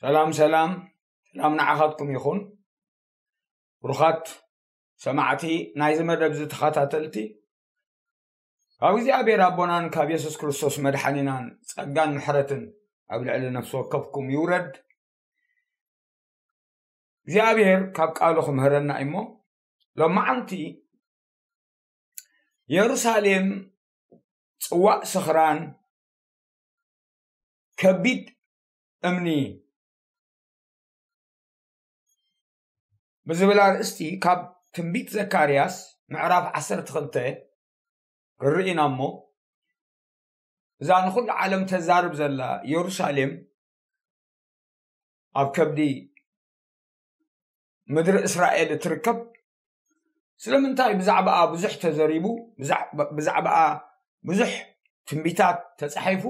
ሰላም ሰላም ሰላም ንዓኻትኩም ይኹን። ብሩኻት ሰማዕቲ ናይዚ መደብ እዚ ተኸታተልቲ፣ ካብ እግዚኣብሔር ኣቦናን ካብ የሱስ ክርስቶስ መድሓኒናን ጸጋን ምሕረትን ኣብ ልዕሊ ነፍሲ ወከፍኩም ይውረድ። እግዚኣብሔር ካብ ቃሉ ክምህረና እሞ፣ ሎማዓንቲ የሩሳሌም ጽዋእ ስኽራን ከቢድ እምኒ ብዝብል ኣርእስቲ ካብ ትንቢት ዘካርያስ ምዕራፍ ዓሰርተ ክልተ ክንርኢ ኢና እሞ፣ እዛ ንኹሉ ዓለም ተዛርብ ዘላ የሩሳሌም ኣብ ከብዲ ምድሪ እስራኤል እትርከብ፣ ስለምንታይ ብዛዕባኣ ብዙሕ ተዘሪቡ፣ ብዛዕ-፣ ብዛዕባኣ ብዙሕ ትንቢታት ተጻሒፉ?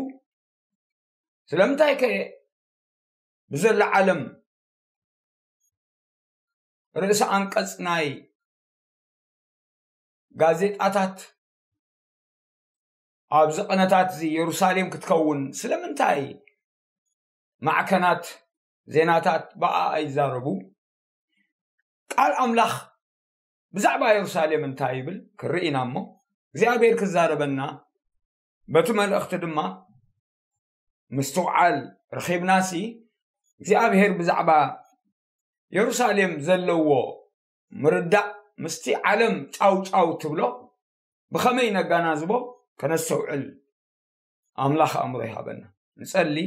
ስለምንታይ ከ ብዘላ ዓለም ርእሲ ኣንቀጽ ናይ ጋዜጣታት ኣብዚ ቅነታት እዚ የሩሳሌም ክትከውን ስለምንታይ ማዕከናት ዜናታት ብኣ ኣይዛረቡ? ቃል ኣምላኽ ብዛዕባ የሩሳሌም እንታይ ይብል ክርኢ ኢና እሞ፣ እግዚኣብሔር ክዛረበና፣ በቲ መልእኽቲ ድማ ምስትውዓል ረኺብናሲ፣ እግዚኣብሔር ብዛዕባ የሩሳሌም ዘለዎ ምርዳእ ምስቲ ዓለም ጫው ጫው ትብሎ ብኸመይ ነጋናዝቦ ከነስተውዕል ኣምላኽ ኣእምሮ ይሃበና። ንጸሊ።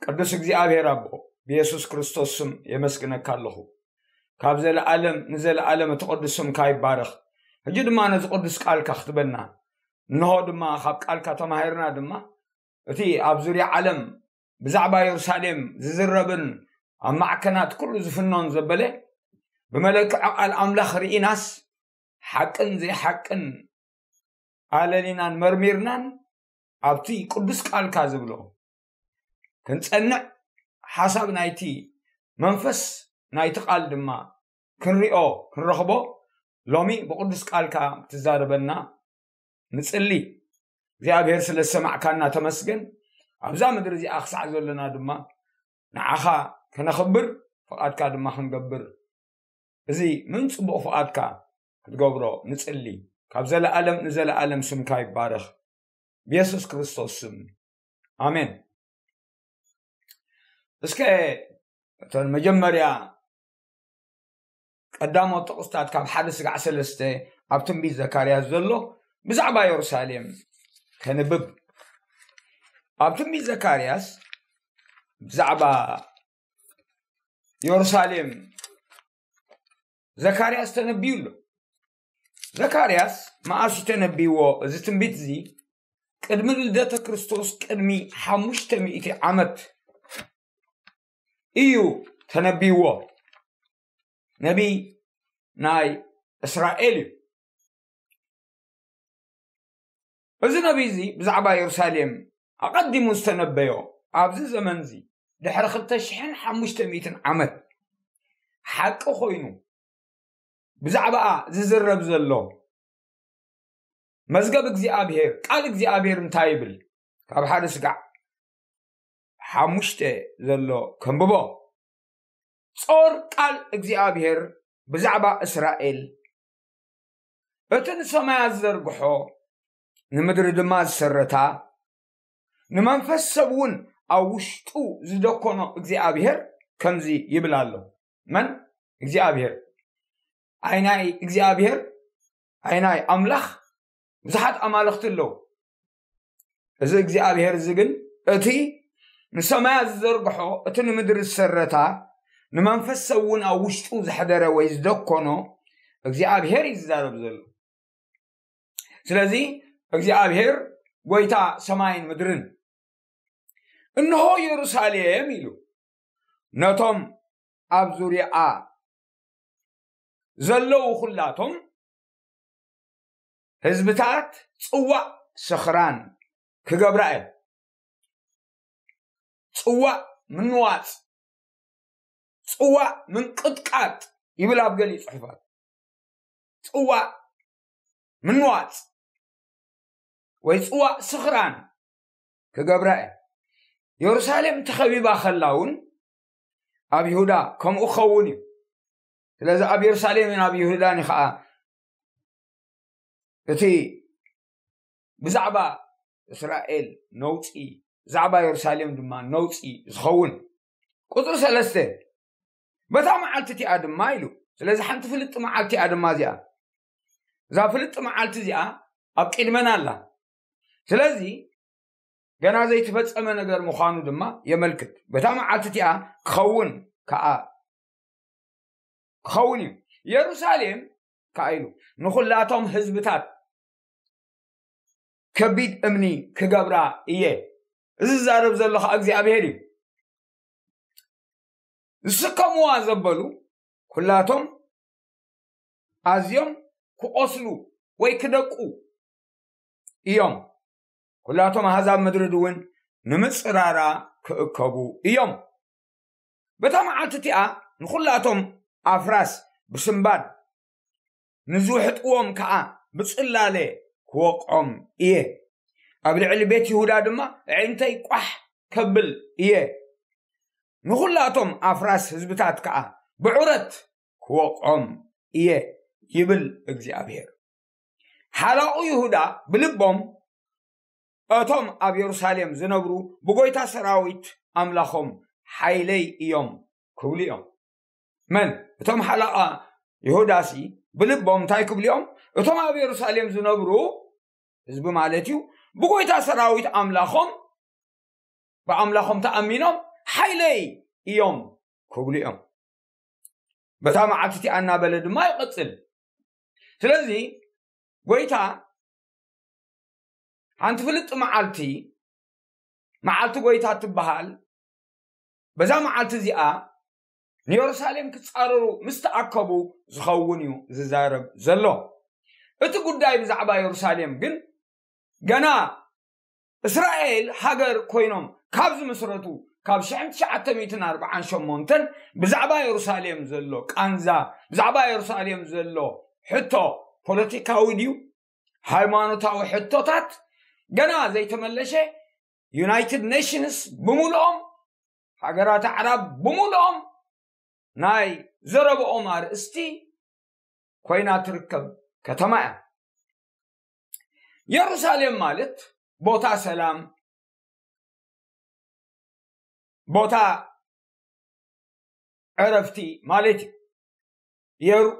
ቅዱስ እግዚኣብሔር ኣቦ፣ ብየሱስ ክርስቶስ ስም የመስግነካ ኣለኹ። ካብ ዘለኣለም ንዘለኣለም እቲ ቅዱስ ስምካ ይባረኽ። ሕጂ ድማ ነዚ ቅዱስ ቃልካ ክትበና፣ እንሆ ድማ ካብ ቃልካ ተማሂርና ድማ፣ እቲ ኣብ ዙርያ ዓለም ብዛዕባ የሩሳሌም ዝዝረብን ኣብ ማዕከናት ኩሉ ዝፍኖን ዘበለ፣ ብመለክዖ ቃል ኣምላኽ ርኢናስ፣ ሓቅን ዘይሓቅን ኣለሊናን መርሚርናን፣ ኣብቲ ቅዱስ ቃልካ ዝብሎ ክንጸንዕ፣ ሓሳብ ናይቲ መንፈስ ናይቲ ቃል ድማ ክንሪኦ ክንረኽቦ፣ ሎሚ ብቅዱስ ቃልካ ክትዛረበና ንጽሊ። እግዚኣብሔር ስለ ዝሰማዕካና ተመስገን። ኣብዛ ምድሪ እዚኣ ክሳዕ ዘለና ድማ ንዓኻ ከነኽብር፣ ፍቓድካ ድማ ክንገብር፣ እዚ ምን ጽቡቕ ፍቓድካ ክትገብሮ ንጽሊ። ካብ ዘለኣለም ንዘለኣለም ስምካ ይባረኽ። ብየሱስ ክርስቶስ ስም። ኣሜን። እስከ እተን መጀመርያ ቀዳሞት ጥቕስታት ካብ ሓደ ስጋዕ ሰለስተ ኣብ ትንቢት ዘካርያስ ዘሎ ብዛዕባ የሩሳሌም ከንብብ። ኣብ ትንቢት ዘካርያስ ብዛዕባ የሩሳሌም ዘካርያስ ተነቢዩ ኣሎ። ዘካርያስ መኣስ እዩ ተነቢይዎ? እዚ ትንቢት እዚ ቅድሚ ልደተ ክርስቶስ ቅድሚ ሓሙሽተ ሚእቲ ዓመት እዩ ተነቢይዎ። ነቢይ ናይ እስራኤል እዩ። እዚ ነቢይ እዚ ብዛዕባ የሩሳሌም ኣቐዲሙ ዝተነበዮ፣ ኣብዚ ዘመን እዚ ድሕሪ ክልተ ሽሕን ሓሙሽተ ሚእትን ዓመት ሓቂ ኮይኑ ብዛዕባኣ ዝዝረብ ዘሎ መዝገብ እግዚኣብሔር፣ ቃል እግዚኣብሔር እንታይ ይብል? ካብ ሓደ ስጋዕ ሓሙሽተ ዘሎ ከንብቦ። ጾር ቃል እግዚኣብሔር ብዛዕባ እስራኤል፣ እቲ ንሰማያት ዝዘርግሖ፣ ንምድሪ ድማ ዝሰረታ፣ ንመንፈስ ሰብ እውን ኣብ ውሽጡ ዝደኮኖ እግዚኣብሔር ከምዚ ይብል ኣሎ። መን? እግዚኣብሔር። ኣይናይ እግዚኣብሔር፣ ኣይናይ ኣምላኽ ብዙሓት ኣማልኽቲ ኣለዉ። እዚ እግዚኣብሔር እዚ ግን፣ እቲ ንሰማያት ዝዘርግሖ፣ እቲ ንምድሪ ዝሰረታ፣ ንመንፈስ ሰብ እውን ኣብ ውሽጡ ዘሕደረ ወይ ዝደኮኖ እግዚኣብሔር እዩ ዝዛረብ ዘሎ። ስለዚ እግዚኣብሔር፣ ጎይታ ሰማይን ምድርን፣ እንሆ የሩሳሌም ኢሉ ነቶም ኣብ ዙርያኣ ዘለዉ ኩላቶም ህዝብታት ጽዋእ ስኽራን ክገብራ እየ። ጽዋእ ምንዋጽ፣ ጽዋእ ምንቅጥቃጥ ይብል ኣብ ገሊኡ ጽሑፋት። ጽዋእ ምንዋጽ ወይ ጽዋእ ስኽራን ክገብራ እየ። የሩሳሌም ተኸቢባ ከላ እውን ኣብ ይሁዳ ከምኡ ክኸውን እዩ። ስለዚ ኣብ የሩሳሌምን ኣብ ይሁዳን እዩ ከዓ እቲ ብዛዕባ እስራኤል ነውፂ፣ ብዛዕባ የሩሳሌም ድማ ነውፂ ዝኸውን። ቁፅሪ ሰለስተ፣ በታ መዓልቲ እቲኣ ድማ ኢሉ። ስለዚ ሓንቲ ፍልጥቲ መዓልቲ እያ ድማ እዚኣ። እዛ ፍልጥቲ መዓልቲ እዚኣ ኣብ ቅድመና ኣላ። ስለዚ ገና ዘይተፈጸመ ነገር ምዃኑ ድማ የመልክት። በታ መዓልቲ እቲኣ ክኸውን ከዓ ክኸውን እዩ። የሩሳሌም ከዓ ኢሉ ንኹላቶም ህዝብታት ከቢድ እምኒ ክገብራ እየ። እዚ ዝዛረብ ዘሎ ከዓ እግዚኣብሔር እዩ። ዝስከምዋ ዘበሉ ኩላቶም ኣዝዮም ክቆስሉ ወይ ክደቁ እዮም። ኩላቶም ኣህዛብ ምድሪ እውን ንምጽራራ ክእከቡ እዮም። በታ መዓልቲ እቲኣ ንኹላቶም ኣፍራስ ብስምባድ ንዝውሕጥዎም ከዓ ብጽላለ ክወቕዖም እየ። ኣብ ልዕሊ ቤት ይሁዳ ድማ ኣዒንተይ ቋሕ ከብል እየ። ንኹላቶም ኣፍራስ ህዝብታት ከዓ ብዑረት ክወቕዖም እየ ይብል እግዚኣብሔር። ሓላቑ ይሁዳ ብልቦም እቶም ኣብ የሩሳሌም ዝነብሩ ብጎይታ ሰራዊት ኣምላኾም ሓይለይ እዮም ክብሉ እዮም። መን እቶም ሓላቓ ይሁዳሲ ብልቦም እንታይ ክብሉ እዮም? እቶም ኣብ የሩሳሌም ዝነብሩ ህዝቢ ማለት እዩ ብጎይታ ሰራዊት ኣምላኾም ብኣምላኾም ተኣሚኖም ሓይለይ እዮም ክብሉ እዮም። በታ መዓልቲ እቲኣ እናበለ ድማ ይቐጽል። ስለዚ ጎይታ ሓንቲ ፍልጥ መዓልቲ መዓልቲ ጎይታ ትበሃል። በዛ መዓልቲ እዚኣ ንየሩሳሌም ክጻረሩ ምስ ተኣከቡ ዝኸውን እዩ ዝዛረብ ዘሎ። እቲ ጉዳይ ብዛዕባ የሩሳሌም ግን ገና እስራኤል ሃገር ኮይኖም ካብ ዝምስረቱ ካብ ሽሕን ትሽዓተ ሚእትን ኣርብዓን ሸሞንተን ብዛዕባ የሩሳሌም ዘሎ ቃንዛ፣ ብዛዕባ የሩሳሌም ዘሎ ሕቶ፣ ፖለቲካዊ ድዩ ሃይማኖታዊ ሕቶታት ገና ዘይተመለሸ፣ ዩናይትድ ኔሽንስ ብምልኦም፣ ሃገራት ኣዕራብ ብምልኦም ናይ ዘረብኦም ኣርእስቲ ኮይና ትርከብ ከተማ እያ። የሩሳሌም ማለት ቦታ ሰላም፣ ቦታ ዕረፍቲ ማለት እዩ። የሩ-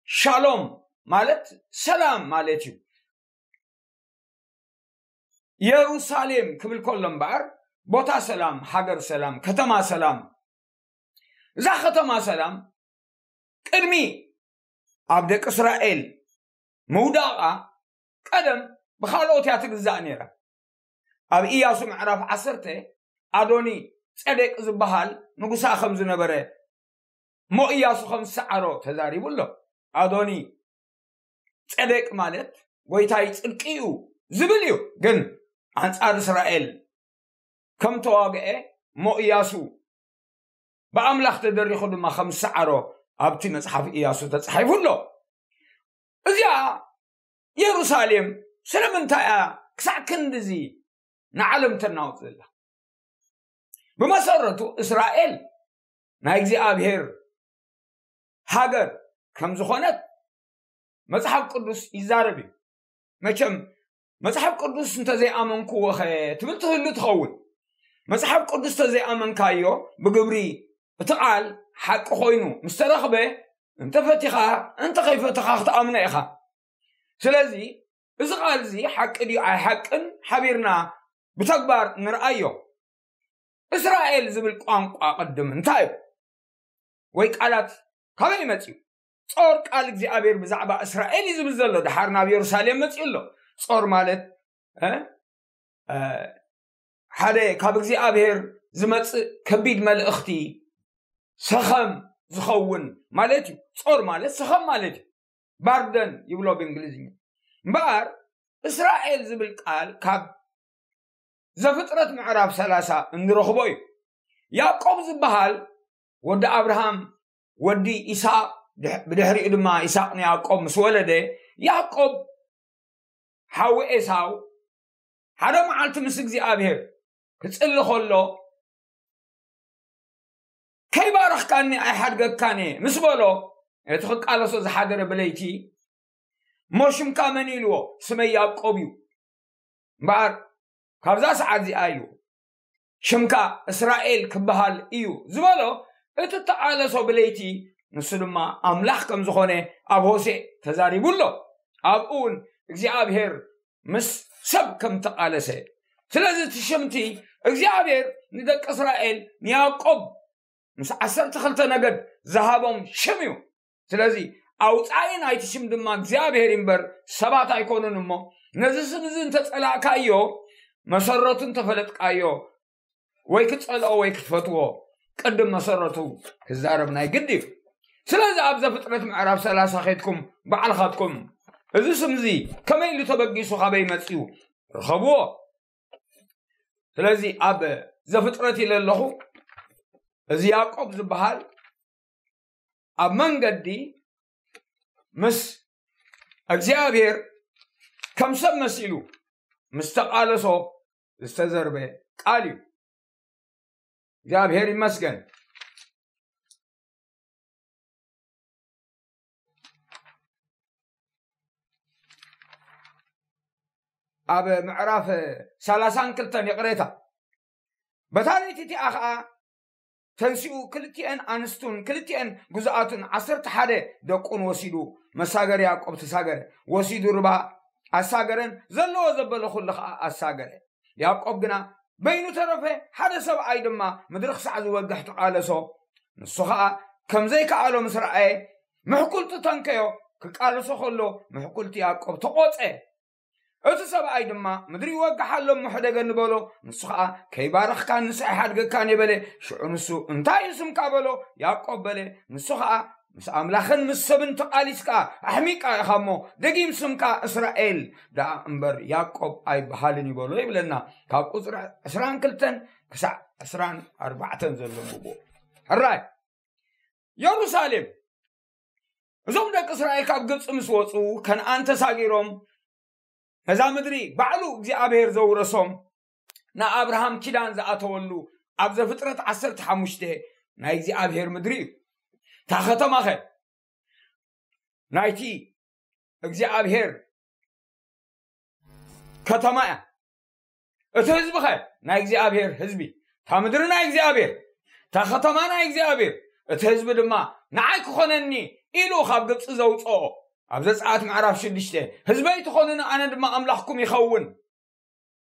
ሻሎም ማለት ሰላም ማለት እዩ። የሩሳሌም ክብል ከሎ እምበኣር ቦታ ሰላም፣ ሃገር ሰላም፣ ከተማ ሰላም። እዛ ከተማ ሰላም ቅድሚ ኣብ ደቂ እስራኤል ምውዳቓ ቀደም ብኻልኦት እያ ትግዛእ ነይራ። ኣብ ኢያሱ ምዕራፍ ዓሰርተ ኣዶኒ ጸዴቅ ዝበሃል ንጉሳ ከም ዝነበረ እሞ ኢያሱ ከም ዝሰዓሮ ተዛሪቡ ኣሎ። ኣዶኒ ጸዴቅ ማለት ጎይታይ ጽድቂ እዩ ዝብል እዩ። ግን ኣንጻር እስራኤል ከም ተዋግአ እሞ ኢያሱ ብኣምላኽ ተደሪኹ ድማ ከም ዝሰዓሮ ኣብቲ መጽሓፍ ኢያሱ ተጻሒፉ ኣሎ። እዚኣ የሩሳሌም ስለምንታይ እያ ክሳዕ ክንድዚ ንዓለም ተናውጽ ዘላ? ብመሰረቱ እስራኤል ናይ እግዚኣብሔር ሃገር ከም ዝኾነት መጽሓፍ ቅዱስ ይዛረብ እዩ። መቸም መጽሓፍ ቅዱስ እንተዘይኣመንክዎ ኸ ትብል ትህሉ ትኸውን። መጽሓፍ ቅዱስ እንተዘይኣመንካዮ ብግብሪ እቲ ቃል ሓቂ ኮይኑ ምስ ተረኽበ እንተፈቲኻ እንተኸይፈተኻ ክትኣምኖ ኢኻ። ስለዚ እዚ ቃል እዚ ሓቂ ድዩ ኣይሓቅን ሓቢርና ብተግባር ንርኣዮ። እስራኤል ዝብል ቋንቋ ቅድም እንታይ እዩ? ወይ ቃላት ካበይ መፅዩ? ጾር ቃል እግዚኣብሔር ብዛዕባ እስራኤል እዩ ዝብል ዘሎ። ድሓር ናብ የሩሳሌም መፅዩ ኣሎ። ጾር ማለት እ፣ እ፣ ሓደ ካብ እግዚኣብሔር ዝመፅእ ከቢድ መልእኽቲ ሰኸም ዝኸውን ማለት እዩ። ጾር ማለት ሰኸም ማለት እዩ። ባርደን ይብሎ ብእንግሊዝኛ። እምበኣር እስራኤል ዝብል ቃል ካብ ዘፍጥረት ምዕራፍ ሰላሳ እንረኽቦ እዩ። ያዕቆብ ዝበሃል ወዲ ኣብርሃም ወዲ ኢሳቅ ድሕ- ብድሕሪኡ ድማ ኢሳቅ ንያዕቆብ ምስ ወለደ ያዕቆብ ሓዊ ኤሳው ሓደ መዓልቲ ምስ እግዚኣብሔር ክጽሊ ከሎ ከይባረ ኣይሓድገካን እየ ምስ በሎ፣ እቲ ክቃለሶ ዝሓደረ ብለይቲ፣ እሞ ሽምካ መን ኢልዎ? ስመይ ያዕቆብ እዩ። እምበኣር ካብዛ ሰዓት እዚኣ ኢልዎ፣ ሽምካ እስራኤል ክበሃል እዩ ዝበሎ፣ እቲ እተቓለሶ ብለይቲ፣ ንሱ ድማ ኣምላኽ ከም ዝኾነ ኣብ ሆሴዕ ተዛሪቡ ኣሎ። ኣብኡ እውን እግዚኣብሔር ምስ ሰብ ከም ተቓለሰ። ስለዚ እቲ ሽምቲ እግዚኣብሔር ንደቂ እስራኤል ንያዕቆብ ምስ ዓሰርተ ክልተ ነገድ ዝሃቦም ሽም እዩ። ስለዚ ኣውፃኢ ናይቲ ሽም ድማ እግዚኣብሔር እምበር ሰባት ኣይኮኑን። እሞ ነዚ ስም እዚ እንተፀላእካዮ፣ መሰረቱ እንተፈለጥካዮ፣ ወይ ክትፀልኦ ወይ ክትፈትዎ፣ ቅድም መሰረቱ ክዛረብ ናይ ግድ እዩ። ስለዚ ኣብ ዘፍጥረት ምዕራፍ ሰላሳ ከይድኩም ባዕልኻትኩም እዚ ስም እዚ ከመይ ኢሉ ተበጊሱ፣ ካበይ መፅኡ ርኸብዎ። ስለዚ ኣብ ዘፍጥረት ኢለ ኣለኹ፣ እዚ ያዕቆብ ዝበሃል ኣብ መንገዲ ምስ እግዚኣብሔር ከም ሰብ መሲሉ ምስ ተቓለሶ ዝተዘርበ ቃል እዩ። እግዚኣብሔር ይመስገን። ኣብ ምዕራፍ ሰላሳን ክልተን፣ ይቕሬታ፣ በታ ለይቲ እቲኣ ኸዓ ተንሲኡ ክልቲኤን ኣንስቱን ክልቲኤን ግዙኣቱን ዓሰርተ ሓደ ደቁን ወሲዱ መሳገሪ ያዕቆብ ተሳገረ። ወሲዱ ርባ ኣሳገረን፣ ዘለዎ ዘበለ ኩሉ ኸዓ ኣሳገረ። ያዕቆብ ግና በይኑ ተረፈ፣ ሓደ ሰብኣይ ድማ ምድሪ ክሳዕ ዝወግሕ ተቓለሶ። ንሱ ኸዓ ከም ዘይከኣሎ ምስ ረኣየ፣ ምሕኩልቲ ተንከዮ። ክቃለሶ ከሎ ምሕኩልቲ ያዕቆብ ተቖጸ። እቲ ሰብኣይ ድማ፣ ምድሪ ይወግሕ ኣሎ እሞ ሕደገኒ በሎ። ንሱ ኸዓ፣ ከይባረኽካን ንስ ኣይሓድገካን እየ በለ። ሽዑ ንሱ፣ እንታይ እዩ ስምካ በሎ። ያዕቆብ በለ። ንሱ ኸዓ፣ ምስ ኣምላኽን ምስ ሰብን ተቓሊስካ ኣሕሚቕካ ኢኻ እሞ፣ ደጊም ስምካ እስራኤል ደኣ እምበር ያዕቆብ ኣይበሃልን እዩ በሎ ይብለና። ካብ ቁፅሪ ዕስራን ክልተን ክሳዕ ዕስራን ኣርባዕተን ዘሎ ብኡ። ሕራይ፣ የሩሳሌም። እዞም ደቂ እስራኤል ካብ ግብፂ ምስ ወፁ፣ ከነኣን ተሳጊሮም፣ ነዛ ምድሪ ባዕሉ እግዚኣብሔር ዘውረሶም፣ ንኣብርሃም ኪዳን ዝኣተወሉ፣ ኣብ ዘፍጥረት ዓሰርተ ሓሙሽተ ናይ እግዚኣብሔር ምድሪ እዩ። እታ ከተማኸ ናይቲ እግዚኣብሔር ከተማ እያ። እቲ ህዝቢ ኸ ናይ እግዚኣብሔር ህዝቢ፣ እታ ምድሪ ናይ እግዚኣብሔር፣ እታ ከተማ ናይ እግዚኣብሔር፣ እቲ ህዝቢ ድማ ንዓይ ክኾነኒ ኢሉ ካብ ግብፂ ዘውፅኦ። ኣብ ዘፀኣት ምዕራፍ ሽዱሽተ፣ ህዝበይ ትኾኑኒ፣ ኣነ ድማ ኣምላኽኩም ይኸውን፣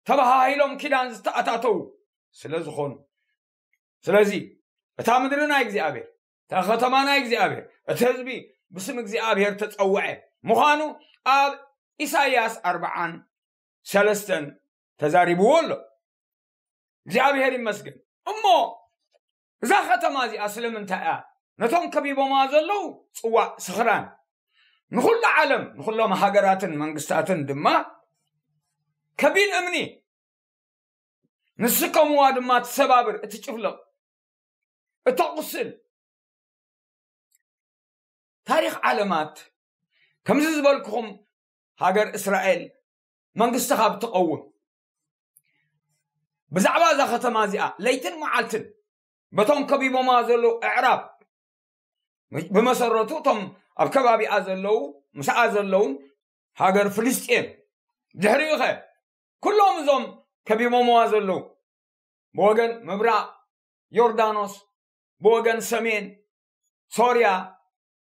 ተባሃሂሎም ኪዳን ዝተኣታተዉ ስለ ዝኾኑ። ስለዚ እታ ምድሪ ናይ እግዚኣብሔር፣ እታ ከተማ ናይ እግዚኣብሔር፣ እቲ ህዝቢ ብስም እግዚኣብሔር ተጸውዐ ምዃኑ ኣብ ኢሳይያስ ኣርባዓን ሰለስተን ተዛሪብዎ ኣሎ። እግዚኣብሔር ይመስገን። እሞ እዛ ከተማ እዚኣ ስለምንታይ እያ ነቶም ከቢቦማ ዘለዉ ጽዋዕ ስኽራን? ንኹሉ ዓለም፣ ንኹሎም ሃገራትን መንግስታትን ድማ ከቢድ እምኒ ንስከምዋ ድማ ትሰባብር፣ እትጭፍለቕ፣ እተቑስል። ታሪኽ ዓለማት ከምዚ ዝበልኩኹም፣ ሃገር እስራኤል መንግስቲ ካብ ትቐውም፣ ብዛዕባ እዛ ከተማ እዚኣ ለይትን መዓልትን በቶም ከቢቦማ ዘለዉ ኣዕራብ፣ ብመሰረቱ እቶም ኣብ ከባቢኣ ዘለዉ፣ ምስኣ ዘለውን ሃገር ፍልስጤም፣ ድሕሪኡ ኸ ኩሎም እዞም ከቢቦምዋ ዘለዉ፣ ብወገን ምብራቕ ዮርዳኖስ፣ ብወገን ሰሜን ሶርያ፣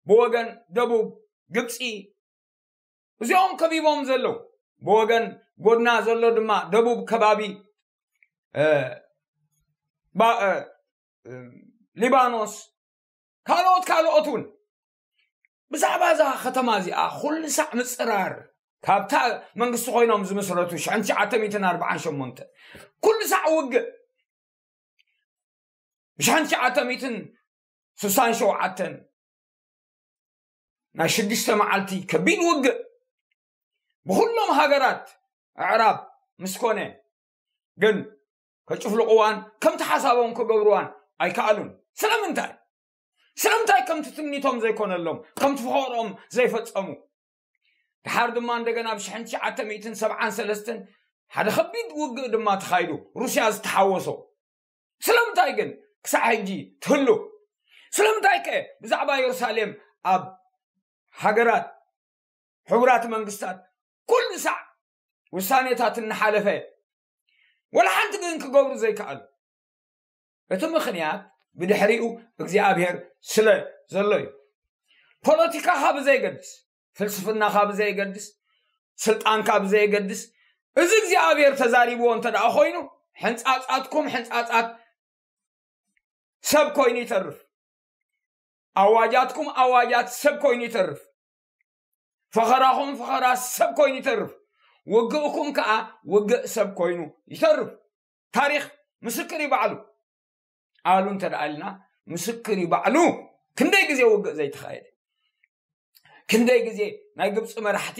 ብወገን ደቡብ ግብፂ፣ እዚኦም ከቢቦም ዘለዉ፣ ብወገን ጎድና ዘሎ ድማ ደቡብ ከባቢ፣ እ፣ ባ-፣ እ፣ እ፣ ሊባኖስ፣ ካልኦት ካልኦት እውን። ብዛዕባ እዛ ከተማ እዚኣ ኩሉ ሳዕ ምጽራር፣ ካብታ መንግስቲ ኮይኖም ዝምስረቱ ሽሕን ትሽዓተ ሚእትን ኣርባዓን ሸሞንተ፣ ኩሉ ሳዕ ውግእ። ብሽሕን ትሽዓተ ሚእትን ስሳን ሸውዓተን ናይ ሽዱሽተ መዓልቲ ከቢድ ውግእ ብኩሎም ሃገራት ኣዕራብ ምስ ኮነ፣ ግን ከጭፍልቕዋን ከምቲ ሓሳቦም ክገብርዋን ኣይከኣሉን። ስለምንታይ? ስለምንታይ ከምቲ ትምኒቶም ዘይኮነሎም፣ ከምቲ ፍኸርኦም ዘይፈጸሙ? ድሓር ድማ እንደገና ብ ሽሕን ትሽዓተ ሚእትን ሰብዓን ሰለስተን ሓደ ከቢድ ውግእ ድማ ተኻይዱ፣ ሩስያ ዝተሓወሶ። ስለምንታይ ግን ክሳዕ ሕጂ ትህሉ? ስለምንታይ ከ ብዛዕባ የሩሳሌም ኣብ ሃገራት ሕቡራት መንግስታት ኩሉ ሳዕ ውሳኔታት እናሓለፈ ወላ ሓንቲ ግን ክገብሩ ዘይከኣሉ? እቲ ምኽንያት ብድሕሪኡ እግዚኣብሔር ስለ ዘሎ እዩ። ፖለቲካኻ ብዘይገድስ፣ ፍልስፍናኻ ብዘይገድስ፣ ስልጣንካ ብዘይገድስ፣ እዚ እግዚኣብሔር ተዛሪብዎ እንተ ደኣ ኮይኑ ሕንጻጻትኩም ሕንጻጻት ሰብ ኮይኑ ይተርፍ። ኣዋጃትኩም ኣዋጃት ሰብ ኮይኑ ይተርፍ። ፈኸራኹም ፈኸራ ሰብ ኮይኑ ይተርፍ። ውግእኩም ከኣ ውግእ ሰብ ኮይኑ ይተርፍ። ታሪኽ ምስክር እዩ ባዕሉ። ኣሉ እንተ ደኣ ኢልና ምስክር እዩ ባዕሉ። ክንደይ ግዜ ውግእ ዘይተኻየደ፣ ክንደይ ግዜ ናይ ግብፂ መራሕቲ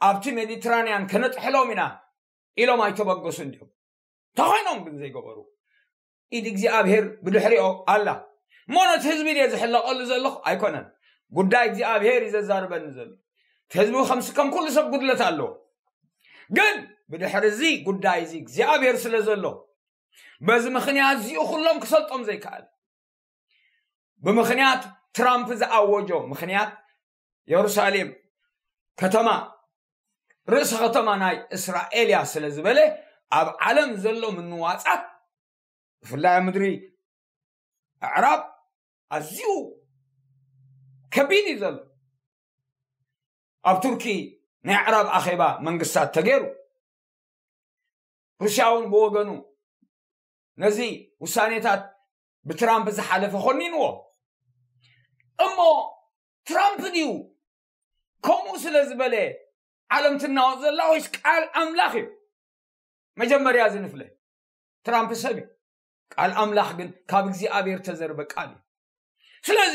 ኣብቲ ሜዲትራንያን ከነጥሕሎም ኢና ኢሎም ኣይተበገሱን ድዮም? ተኾይኖም ግን ዘይገበሩ። ኢድ እግዚኣብሔር ብድሕሪኦ ኣላ። እሞ ነቲ ህዝቢ ድየ ዝሕለቐሉ ዘለኹ? ኣይኮነን። ጉዳይ እግዚኣብሔር እዩ ዘዛርበኒ ዘሎ። እቲ ህዝቢ ከምስ ከም ኩሉ ሰብ ጉድለት ኣለዎ። ግን ብድሕሪ እዚ ጉዳይ እዚ እግዚኣብሔር ስለ ዘሎ በዚ ምኽንያት እዚኡ ኩሎም ክሰልጦም ዘይከኣል ብምኽንያት ትራምፕ ዝኣወጆ ምኽንያት የሩሳሌም ከተማ ርእሲ ከተማ ናይ እስራኤል እያ ስለ ዝበለ ኣብ ዓለም ዘሎ ምንዋጻት ብፍላይ ኣብ ምድሪ ኣዕራብ ኣዝዩ ከቢድ እዩ ዘሎ። ኣብ ቱርኪ ናይ ኣዕራብ ኣኼባ መንግስታት ተገይሩ። ሩስያ እውን ብወገኑ ነዚ ውሳኔታት ብትራምፕ ዝሓለፈ ኮኒንዎ። እሞ ትራምፕ ድዩ ከምኡ ስለ ዝበለ ዓለም ትናወጥ ዘላ ወይስ ቃል ኣምላኽ እዩ? መጀመርያ እዚ ንፍለ። ትራምፕ ሰብ እዩ። ቃል ኣምላኽ ግን ካብ እግዚኣብሔር ተዘርበ ቃል እዩ። ስለዚ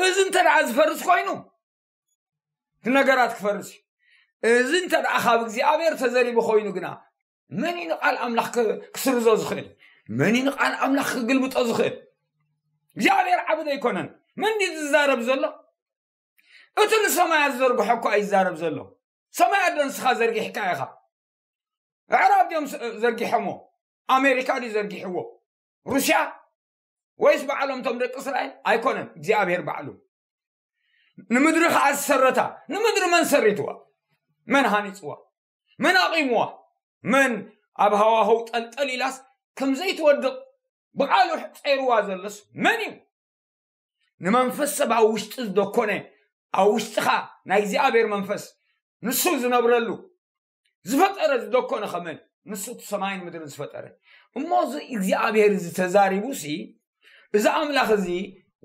እዚ እንተ ደኣ ዝፈርስ ኮይኑ እቲ ነገራት ክፈርስ እዩ። እዚ እንተ ደኣ ካብ እግዚኣብሔር ተዘሪቡ ኮይኑ ግና መን እዩ ንቃል ኣምላኽ ክ- ክስርዞ ዝኽእል? መን እዩ ንቃል ኣምላኽ ክግልብጦ ዝኽእል? እግዚኣብሔር ዓቢ ዘይኮነን? መን ድዩ ዝዛረብ ዘሎ? እቲ ንሰማያት ዝዘርግሖ እኳ እዩ ዝዛረብ ዘሎ። ሰማያት ዶ ንስኻ ዘርጊሕካ ኢኻ? ኣዕራብ ድዮም ስ- ዘርጊሖሞ? ኣሜሪካ ድዩ ዘርጊሕዎ? ሩስያ ወይስ ባዕሎም እቶም ደቂ እስራኤል? ኣይኮነን፣ እግዚኣብሔር ባዕሉ። ንምድሪ ከዓ ዝሰረታ፣ ንምድሪ መን ሰሪትዋ? መን ሃኒፅዋ? መን ኣቂምዋ? መን ኣብ ሃዋህው ጠልጠል ኢላስ ከም ዘይትወድቕ ብቃሉ ፀይርዋ ዘሎስ መን እዩ? ንመንፈስ ሰብ ኣብ ውሽጢ ዝደኮነ፣ ኣብ ውሽጥኻ ናይ እግዚኣብሔር መንፈስ ንሱ ዝነብረሉ ዝፈጠረ ዝደኮነ ከመን ንሱ እቲ ሰማይን ምድርን ዝፈጠረ። እሞ እዚ እግዚኣብሔር እዚ ተዛሪቡ ሲ፣ እዚ ኣምላኽ እዚ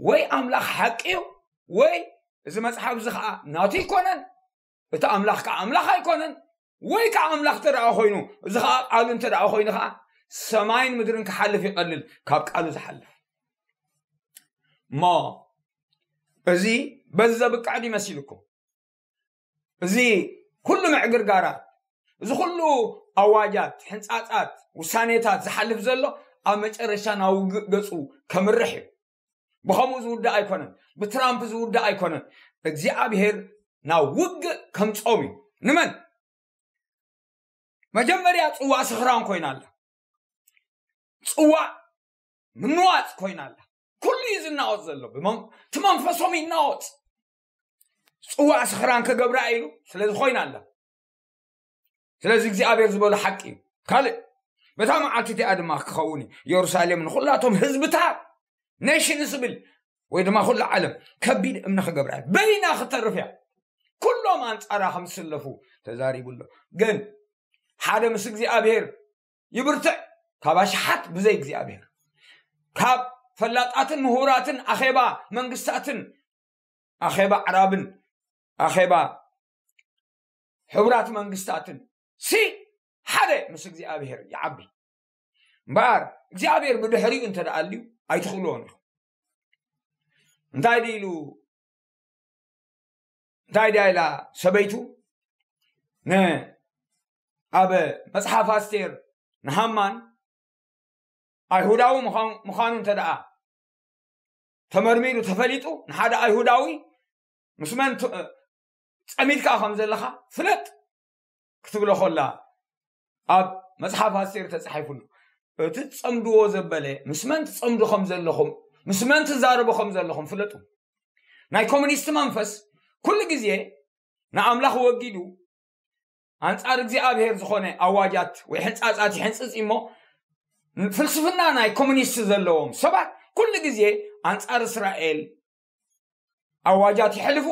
ወይ ኣምላኽ ሓቂ እዩ፣ ወይ እዚ መጽሓፍ እዚ ከዓ ናቱ ኣይኮነን፣ እቲ ኣምላኽ ከዓ ኣምላኽ ኣይኮነን፣ ወይ ከዓ ኣምላኽ እንተ ደኣ ኮይኑ፣ እዚ ከዓ ቃሉ እንተ ደኣ ኮይኑ ከዓ ሰማይን ምድርን ክሓልፍ ይቐልል ካብ ቃሉ ዝሓልፍ። እሞ እዚ በዚ ዘብቅዕ ድዩ መሲልኩም? እዚ ኩሉ ምዕግርጋራት፣ እዚ ኩሉ ኣዋጃት፣ ሕንጻጻት፣ ውሳኔታት ዝሓልፍ ዘሎ ኣብ መጨረሻ ናብ ውግእ ገጹ ከምርሕ እዩ። ብኸምኡ ዝውዳእ ኣይኮነን፣ ብትራምፕ ዝውዳእ ኣይኮነን። እግዚኣብሔር ናብ ውግእ ከምጾም እዩ። ንመን? መጀመርያ ጽዋእ ስኽራን ኮይና ኣላ። ጽዋእ ምንዋጽ ኮይና ኣላ። ኩሉ እዩ ዝናወጽ ዘሎ። ብመን- እቲ መንፈሶም ይናወጽ። ጽዋእ ስኽራን ክገብራ ኢሉ ስለዚ ኮይና ኣላ። ስለዚ እግዚኣብሔር ዝበሎ ሓቂ እዩ። ካልእ በታ መዓልቲ እቲኣ ድማ ክኸውን እዩ። ኢየሩሳሌም ንኹላቶም ህዝብታት ኔሽን ዝብል ወይ ድማ ኩሉ ዓለም ከቢድ እምነ ክገብራ እዩ። በይና ክተርፍ እያ። ኩሎም ኣንጻራ ከም ዝስለፉ ተዛሪቡ ኣሎ። ግን ሓደ ምስ እግዚኣብሔር ይብርትዕ ካብ ኣሽሓት ብዘይ እግዚኣብሔር፣ ካብ ፈላጣትን ምሁራትን ኣኼባ መንግስታትን ኣኼባ ኣዕራብን ኣኼባ ሕቡራት መንግስታትን ሲ ሓደ ምስ እግዚኣብሔር ይዓቢ። እምበኣር እግዚኣብሔር ብድሕሪኡ እንተ ደኣ ኣልዩ ኣይትኽእልዎን ኢኹም። እንታይ ድዩ ኢሉ እንታይ ድያ ኢላ ሰበይቱ ን ኣብ መጽሓፍ ኣስቴር ንሃማን ኣይሁዳዊ ምዃኑ እንተ ደኣ ተመርሚሩ ተፈሊጡ ንሓደ ኣይሁዳዊ ምስ መን ጸሚድካ ከም ዘለኻ ፍለጥ ክትብሎ ከላ ኣብ መጽሓፍ ኣስቴር ተጻሒፉ ኣሎ። እቲ ትጸምድዎ ዘበለ ምስ መን ትጸምዱ ከም ዘለኹም ምስ መን ትዛረቡ ከም ዘለኹም ፍለጡ። ናይ ኮሚኒስት መንፈስ ኩሉ ግዜ ንኣምላኽ ወጊዱ ኣንጻር እግዚኣብሔር ዝኾነ ኣዋጃት ወይ ሕንጻጻት ይሕንጽጽ እሞ፣ ፍልስፍና ናይ ኮሚኒስት ዘለዎም ሰባት ኩሉ ግዜ ኣንጻር እስራኤል ኣዋጃት ይሕልፉ።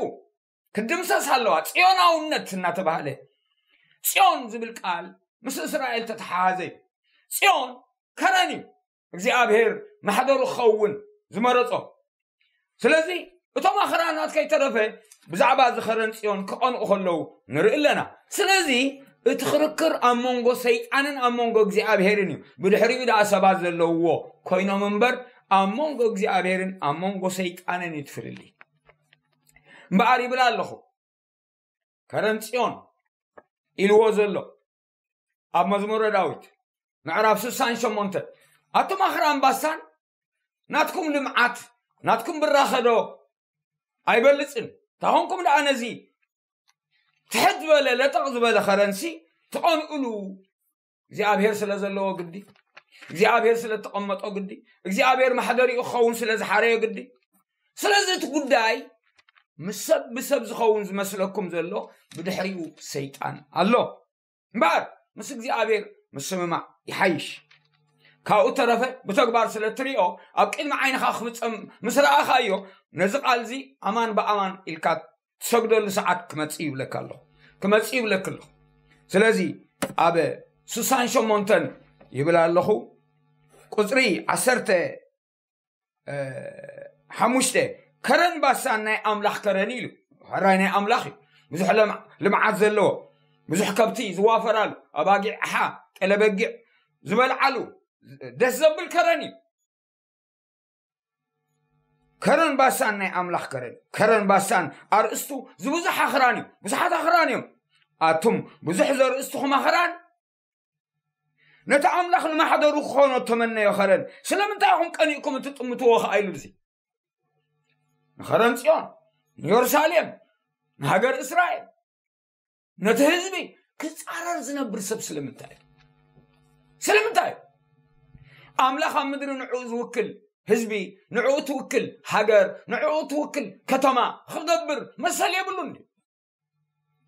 ክድምሰስ ኣለዋ። ጽዮናውነት እናተባህለ፣ ጽዮን ዝብል ቃል ምስ እስራኤል ተተሓሓዘ እዩ። ጽዮን ከረን እዩ። እግዚኣብሔር ማሕደሩ ክኸውን ዝመረጾ። ስለዚ እቶም ኣኽራናት ከይተረፈ ብዛዕባ እዚ ከረን ጽዮን ክቐንኡ ከለዉ ንርኢ ኣለና። ስለዚ እቲ ክርክር ኣብ መንጎ ሰይጣንን ኣብ መንጎ እግዚኣብሔርን እዩ። ብድሕሪኡ ደኣ ሰባት ዘለውዎ ኮይኖም እምበር፣ ኣብ መንጎ እግዚኣብሔርን ኣብ መንጎ ሰይጣንን እዩ እቲ ፍልልይ። እምበኣር ይብል ኣለኹ፣ ከረን ጽዮን ኢልዎ ዘሎ ኣብ መዝሙረ ዳዊት ምዕራፍ ስሳን ሸሞንተ፣ ኣቱም ኣኽራን ባሳን፣ ናትኩም ልምዓት፣ ናትኩም ብራኸዶ ኣይበልጽን? ታኾንኩም ደኣ ነዚ ትሕት ዝበለ ለጠቕ ዝበለ ከረንሲ ትቐንኡሉ? እግዚኣብሔር ስለ ዘለዎ ግዲ፣ እግዚኣብሔር ስለ እተቐመጦ ግዲ፣ እግዚኣብሔር ማሕደሪኡ ክኸውን ስለ ዝሓረዮ ግዲ። ስለዚ እቲ ጉዳይ ምስ ሰብ ብሰብ ዝኸውን ዝመስለኩም ዘሎ፣ ብድሕሪኡ ሰይጣን ኣሎ። እምበኣር ምስ እግዚኣብሔር ምስምማዕ ይሓይሽ። ካብኡ ተረፈ ብተግባር ስለ እትሪኦ፣ ኣብ ቅድሚ ዓይንኻ ክፍጸም ምስ ረኣኻዮ፣ ነዚ ቃል እዚ ኣማን ብኣማን ኢልካ ትሰግደሉ ሰዓት ክመጽእ ይብለካ ኣለኹ፣ ክመጽእ ይብለክ ኣለኹ። ስለዚ ኣብ ስሳን ሸሞንተን ይብል ኣለኹ፣ ቁጽሪ ዓሰርተ ሓሙሽተ፣ ከረን ባሳን ናይ ኣምላኽ ከረን እዩ ኢሉ። ሕራይ ናይ ኣምላኽ እዩ። ብዙሕ ልምዓት ዘለዎ፣ ብዙሕ ከብቲ ዝዋፈራሉ፣ ኣባጊዕ፣ ኣሓ፣ ጠለበጊዕ ዝበልዓሉ ደስ ዘብል ከረን እዩ። ከረን ባሳን ናይ ኣምላኽ ከረን እዩ። ከረን ባሳን ኣርእስቱ ዝብዙሕ ኣኽራን እዩ። ብዙሓት ኣኽራን እዮም። ኣቱም ብዙሕ ዘርእስትኹም ኣኽራን፣ ነቲ ኣምላኽ ንማሕደሩ ክኾኖ እተመነዮ ኸረን ስለምንታይ ኢኹም ቀኒእኩም እትጥምትዎ ኸዓ ኢሉ እዚ ንኸረን ጽዮን፣ ንየሩሳሌም፣ ንሃገር እስራኤል፣ ነቲ ህዝቢ ክጻረር ዝነብር ሰብ ስለምንታይ እዩ? ስለምንታይ እዩ? ኣምላኽ ኣብ ምድሪ ንዕኡ ዝውክል ህዝቢ፣ ንዕኡ ትውክል ሃገር፣ ንዕኡ ትውክል ከተማ ክገብር መሰል የብሉን ድዩ?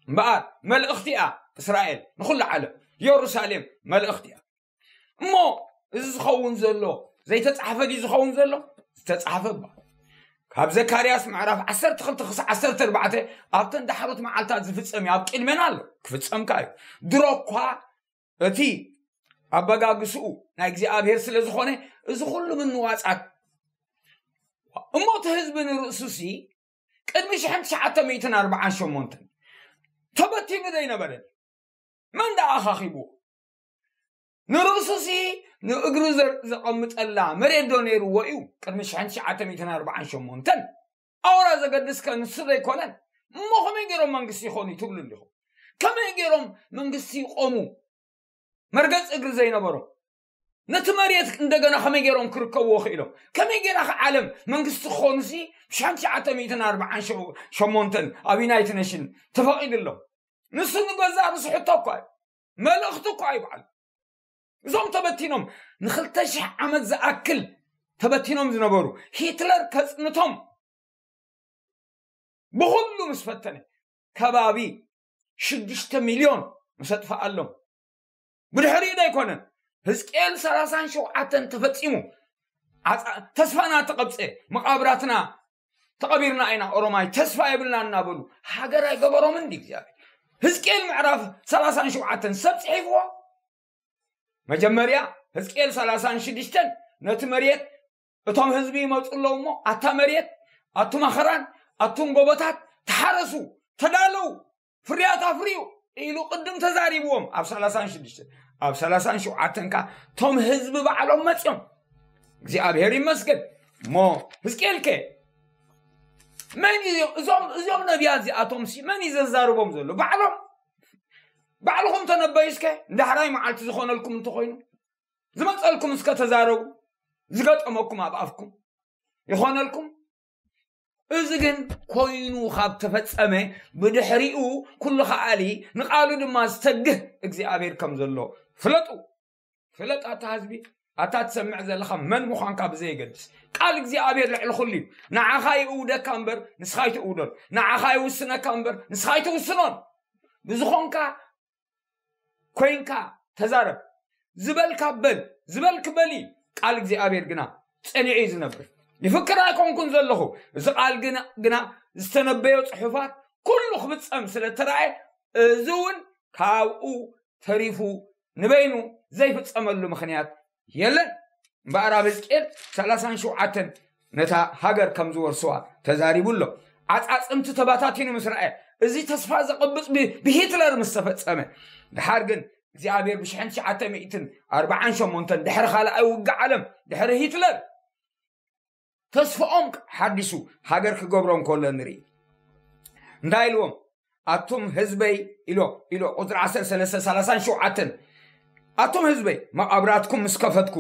እምበኣር መልእኽቲ እያ እስራኤል ንኹሉ ዓለም፣ የሩሳሌም መልእኽቲ እያ። እሞ እዚ ዝኸውን ዘሎ ዘይተጻሕፈ ድዩ ዝኸውን ዘሎ? ዝተጻሕፈ እባ ካብ ዘካርያስ ምዕራፍ ዓሰርተ ክልተ ክሳዕ ዓሰርተ ኣርባዕተ ኣብተን ዳሕሮት መዓልታት ዝፍጸም እዩ። ኣብ ቅድሜና ኣሎ፣ ክፍጸም ከኣ እዩ። ድሮ እኳ እቲ ኣበጋግስኡ ናይ እግዚኣብሔር ስለ ዝኾነ እዚ ኩሉ ምንዋጻት እሞ እቲ ህዝቢ ንርእሱሲ ቅድሚ ሽሕን ትሽዓተ ሚእትን ኣርባዓን ሸሞንተን ተበቲኑ ዶ ኣይነበረን? መን ደኣ ኣኻኺብዎ? ንርእሱሲ ንእግሩ ዘ- ዘቐምጠላ መሬት ዶ ነይርዎ እዩ? ቅድሚ ሽሕን ትሽዓተ ሚእትን ኣርባዓን ሸሞንተን ኣውራ ዘገድስከ ንሱ ዶ ኣይኮነን? እሞ ከመይ ገይሮም መንግስቲ ይኾኑ ትብሉ እንዲኹም? ከመይ ገይሮም መንግስቲ ይቆሙ? መርገጽ እግሪ ዘይነበሮም ነቲ መሬት እንደገና ከመይ ገይሮም ክርከብዎ ክኢሎም? ከመይ ገይራ ከ ዓለም መንግስቲ ክኾኑሲ ብሽሕን ትሽዓተ ሚእትን ኣርባዓን ሸሞንተን ኣብ ዩናይትድ ኔሽን ተፈቒዱሎም? ንሱ ንገዛእ ርእሱ ሕቶ እኳ እዩ፣ መልእኽቲ እኳ እዩ በዓል። እዞም ተበቲኖም ንኽልተ ሽሕ ዓመት ዝኣክል ተበቲኖም ዝነበሩ ሂትለር ከጽንቶም ብኹሉ ምስ ፈተነ ከባቢ ሽዱሽተ ሚልዮን ምስ ኣጥፍኣሎም ብድሕሪኡ ዶ ኣይኮነን ህዝቅኤል ሰላሳን ሸውዓተን ተፈጺሙ ዓጻ- ተስፋና ተቐብጸ መቓብራትና ተቐቢርና ኢና ኦሮማይ ተስፋ የብልና እናበሉ ሃገር ኣይገበሮምን ድዩ እግዚኣብሔር? ህዝቅኤል ምዕራፍ ሰላሳን ሸውዓተን ሰብ ጽሒፍዎ መጀመርያ ህዝቅኤል ሰላሳን ሽዱሽተን ነቲ መሬት እቶም ህዝቢ ይመፁ ኣለዉ እሞ ኣታ መሬት ኣቱም ኣኸራን ኣቱም ጎቦታት ተሓረሱ ተዳለዉ ፍርያት ኣፍርዩ ኢሉ ቅድም ተዛሪብዎም ኣብ ሰላሳን ሽዱሽተ ኣብ ሰላሳን ሸውዓተን ካ እቶም ህዝቢ ባዕሎም መፅዮም እግዚኣብሔር ይመስገን እሞ ህዝቅኤል ከ መን እዩ እዞም እዚኦም ነቢያት እዚኣቶም ሲ መን እዩ ዘዛርቦም ዘሎ ባዕሎም ባዕልኹም ተነበዩ እስከ ንዳሕራይ መዓልቲ ዝኾነልኩም እንተኾይኑ ዝመፀልኩም እስከ ተዛረቡ ዝገጠመኩም ኣብ ኣፍኩም ይኾነልኩም እዚ ግን ኮይኑ ካብ ተፈፀመ ብድሕሪኡ ኩሉ ከኣሊ ንቃሉ ድማ ዝተግህ እግዚኣብሔር ከም ዘሎ ፍለጡ ፍለጥ ኣታ ህዝቢ ኣታ ትሰምዕ ዘለኻ መን ምዃንካ ብዘየገድስ፣ ቃል እግዚኣብሔር ልዕሊ ኩሉ እዩ። ንዓኻ ይእውደካ እምበር ንስኻ ኣይትእውዶን፣ ንዓኻ ይውስነካ እምበር ንስኻ ኣይትውስኖን። ብዝኾንካ ኮይንካ ተዛረብ። ዝበልካ በል፣ ዝበልክ በሊ። ቃል እግዚኣብሔር ግና ጸኒዑ እዩ ዝነብር። ይፍክር ኣይኮንኩን ዘለኹ። እዚ ቃል ግና ዝተነበዮ ጽሑፋት ኩሉ ክፍጸም ስለ ተራእየ፣ እዚ እውን ካብኡ ተሪፉ ንበይኑ ዘይፍጸመሉ ምኽንያት የለን። እምበኣር ኣብ ሕዝቅኤል ሰላሳን ሸውዓተን ነታ ሃገር ከም ዝወርስዋ ተዛሪቡ ኣሎ። ዓጻጽምቲ ተባታቲኑ ምስ ረኣየ፣ እዚ ተስፋ ዘቐብጽ ብሂትለር ምስ ተፈጸመ፣ ድሓር ግን እግዚኣብሔር ብሽሕን ትሽዓተ ሚእትን ኣርባዓን ሸሞንተን ድሕሪ ካልኣይ ውግእ ዓለም ድሕሪ ሂትለር ተስፋኦም ሓዲሱ ሃገር ክገብሮም ከሎ ንርኢ። እንታይ ኢልዎም? ኣቱም ህዝበይ ኢሎ ኢሎ ቁፅሪ ዓሰርተ ሰለስተ ሰላሳን ሸውዓተን ኣቱም ህዝበይ መቓብራትኩም ምስ ከፈትኩ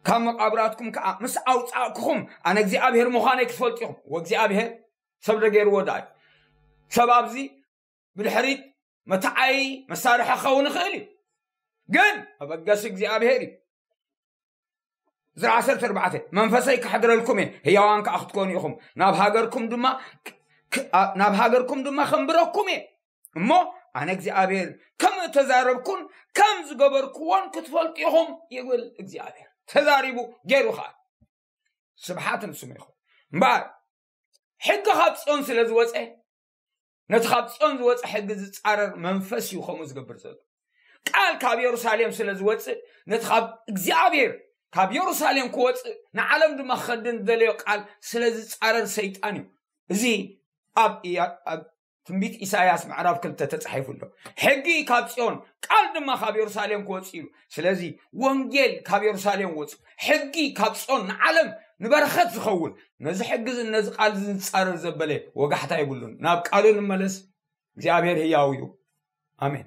ካብ መቓብራትኩም ከዓ ምስ ኣውፃእኩኹም ኣነ እግዚኣብሔር ምዃነይ ክትፈልጡ ኢኹም። ወእግዚኣብሔር ሰብ ደገይርዎ ደኣ እዩ። ሰብ ኣብዚ ብድሕሪት መተዓይ መሳርሒ ክኸውን ይኽእል እዩ፣ ግን መበገሲ እግዚኣብሔር እዩ። ዝራ ዓሰርተ ኣርባዕተ መንፈሰይ ክሕድረልኩም እየ፣ ህያዋን ከዓ ክትኮኑ ኢኹም። ናብ ሃገርኩም ድማ ናብ ሃገርኩም ድማ ከንብረኩም እየ። እሞ ኣነ እግዚኣብሔር ከም እተዛረብኩን ከም ዝገበርክዎን ክትፈልጡ ኢኹም ይብል እግዚኣብሔር። ተዛሪቡ ገይሩ ከዓ ስብሓት ንስሙ ይኹን። እምበኣር ሕጊ ካብ ፅዮን ስለ ዝወፀ ነቲ ካብ ፅዮን ዝወፀ ሕጊ ዝፃረር መንፈስ እዩ ከምኡ ዝገብር ዘሎ። ቃል ካብ የሩሳሌም ስለ ዝወፅእ ነቲ ካብ እግዚኣብሔር ካብ የሩሳሌም ክወፅእ ንዓለም ድማ ክኸድን ዝደለዮ ቃል ስለ ዝፃረር ሰይጣን እዩ። እዚ ኣብ ትንቢት ኢሳያስ ምዕራፍ ክልተ ተፃሒፉ ኣሎ። ሕጊ ካብ ፅዮን ቃል ድማ ካብ የሩሳሌም ክወፅእ እዩ። ስለዚ ወንጌል ካብ የሩሳሌም ወፁ፣ ሕጊ ካብ ፅዮን ንዓለም ንበረኸት ዝኸውን ነዚ ሕጊ ነዚ ቃል ዝፃረር ዘበለ ወጋሕታ ይብሉን። ናብ ቃሉ ንመለስ። እግዚኣብሔር ህያው እዩ። ኣሜን።